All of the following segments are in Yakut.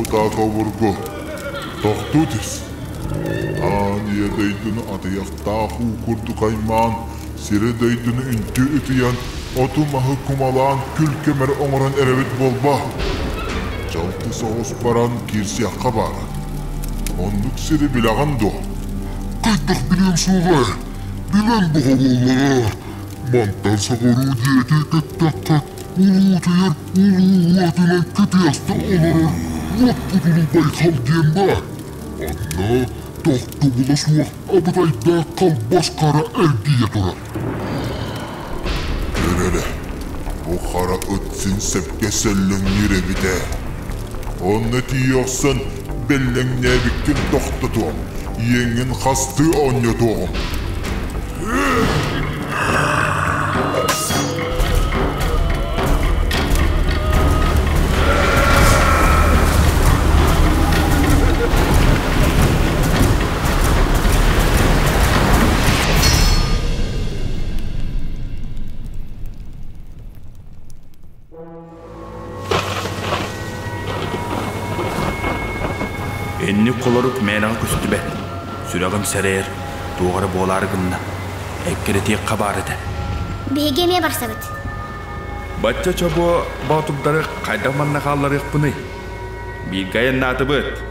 Тууһутаах обургу, тохтуу түс. Аан ийэ дойдуну атыйахтаах уу курдук аймаан, сири-дойдуну үнтү ытыйан, оту-маһы кумалаан күл-көмөр оҥорон эрэбит буолбаат? Дьалты соҕус баран киирсиэххэ баара. Оннук сири билэҕин дуо? Хайдах билиэм суоҕай? Билэн бөҕө буоллаҕа. Мантан соҕуруу диэки кэттэххэ, улуутуйар улуу уотунан кытыаста олорор уот кутулуу байҕал диэн баар. Онно тохтобула суох абытайдаах халбас хара эргийэ турар. Көр эрэ, бу хара ыт син сөпкө сөллөҥнүүр эбит ээ. Онно тиийэ охсон бэллэҥнээбиккин тохтотуом, иэҥҥин хастыы оонньотуоҕум. Инник холорук мээнэҕэ көстүбэт. Сүрэҕим сэрэйэр, туох эрэ буолаары гынна. Эккирэтиэххэ баар этэ. Биһиги эмиэ барсабыт. Бачча чобуо боотурдары хайдах манна хаалларыахпыный? Бииргэ айаннаатыбыт.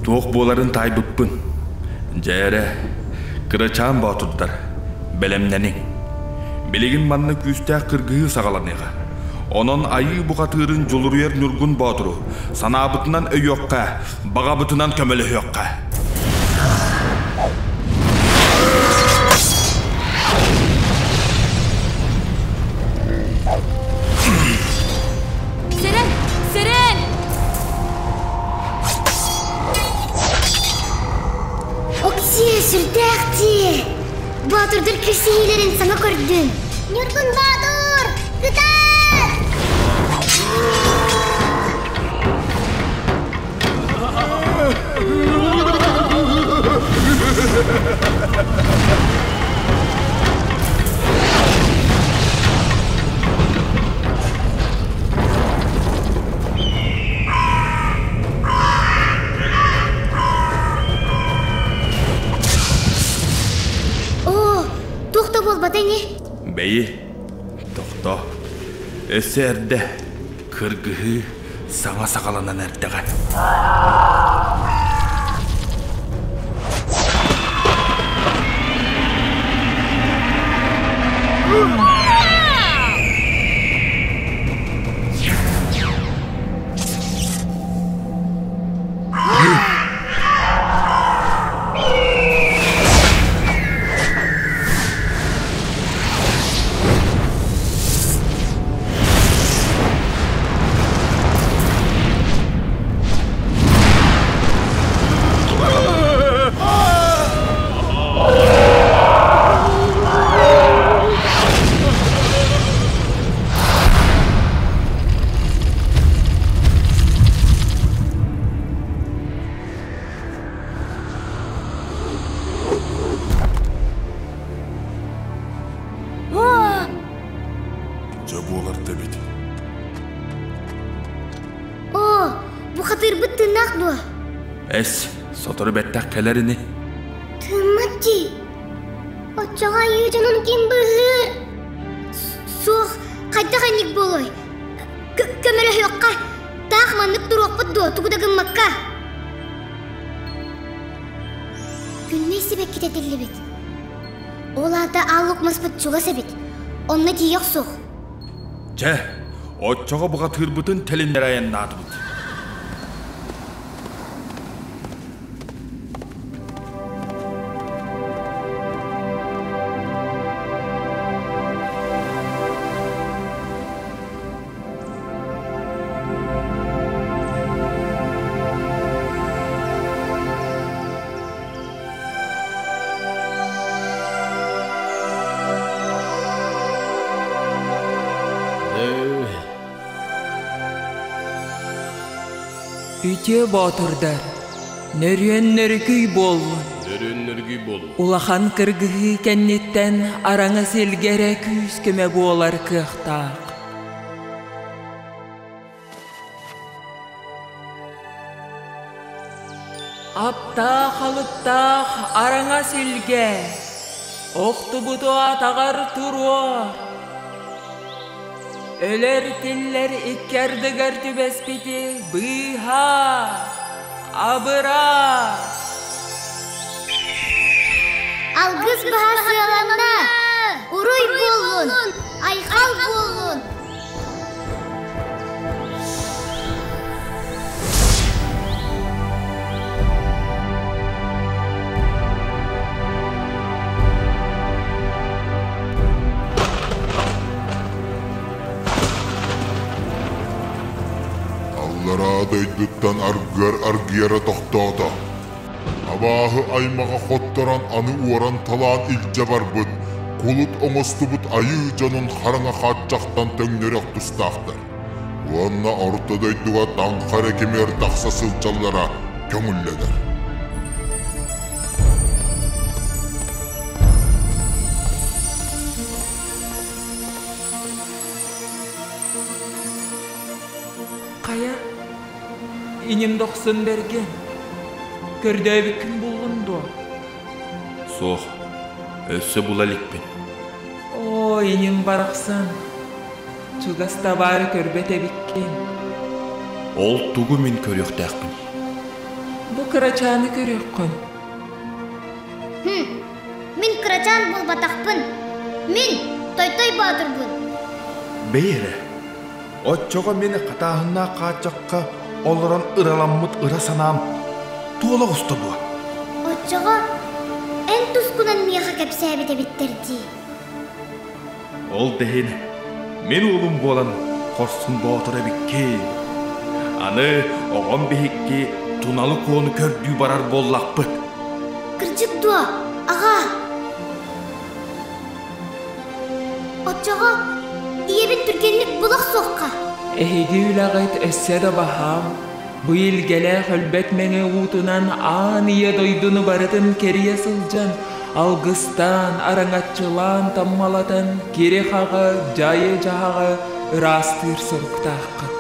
Туох буоларын таайбыппын. Дьэ эрэ, кырачаан боотурдар, бэлэмнэниҥ. Билигин манна күүстээх кыргыһыы саҕаланыаҕа. Онон айыы бухатыырын Дьулуруйар Ньургун Боотуру санаабытынан өйүөххэ, баҕабытынан көмөлөһүөххэ. Сэрэн! Сэрэн! Оксиэ, сүрдээх дии! Боотурдар кирсиһиилэрин саҥа көрдүм. Ньургун Боотур! Кытаат! Оо, туох да буолбата ини. Бэйи, тохтоо. Өссө эрдэ кыргыһыы саҥа саҕаланан эрдэҕэ. Дьэ буолар да эбит. Оо, бу хатыырбыт тыыннаах дуо? Эс, сотору бэттэх кэлэр ини. Тыыммат дии. Оччоҕо айыы дьонун ким быыһыыр? Суох, хайдах инник буолуой? Көмөлөһүөххэ, таах маннык туруохпут дуо, тугу да гыммакка? Күннэй сибэккитэ тиллибит. Ол аата ааллык маспыт чугас эбит. Онно тиийэ охсуох. Чэ, оччоҕо бухатыырбытын тэлиннэрэ айаннаатыбыт. Үтүө боотурдар, нөрүөн нөрүкүй буоллун. Нөрүөн нөргүй буолун. Улахан кыргыһыы кэнниттэн араҥа силгэ эрэ күүс-көмө буолар кыахтаах. Аптаах-алыптаах араҥас илгэ, охтубуту атаҕар туруор. Өлөр-тиллэр икки ардыгар түбэспити быыһаа, абыраа! Алгыс баһа сыаланна! Уруй буоллун! Айхал буоллун! Аллараа дойдуттан аргыар аргыйара тохтоото. Абааһы аймаҕа хотторон аны уоран-талаан илдьэ барбыт, кулут оҥостубут айыы дьонун хараҥа хааччахтан төҥнөрүөх тустаахтар. Уонна орто дойдуга таҥха эрэ кимигэр тахса сылдьаллара көҥүллэнэр. Хайа, Иним дохсун бэргэн, көрдөөбүккүн буллун дуо? Суох, өссө була иликпин. Оо, иним барахсан, чугас табаары көрбөт эбиккин. Ол тугу мин көрүөхтээхпин? Бу кырачааны көрүөххүн. Хм, мин кырачаан буолбатахпын. Мин Тойтой Боотурбун. Бэйи эрэ, Оччоҕо мин хатааһыннаах хааччахха олорон ыраламмыт ыра санаам туола оҕуста дуо? Оччоҕо эн тускунан миэхэ кэпсээбит эбиттэр дии. Ол да иһин мин уолум буолан хорсун боотур эбиккин. Аны оҕом биһикки туналы куону көрдүү барар буоллахпыт. Кырдьык дуо, аҕаа? Оччоҕо ийэбин түргэнник була охсуохха. Эһиги үлэҕит өссө да баһаам, бу илгэлээх өлбөт мэҥэ уутунан аан ийэ дойдуну барытын кэрийэ сылдьан, алгыстаан, араҥаччылаан таммалатан кири-хаҕы, дьайы-дьаһаҕы ыраастыыр соруктааххыт.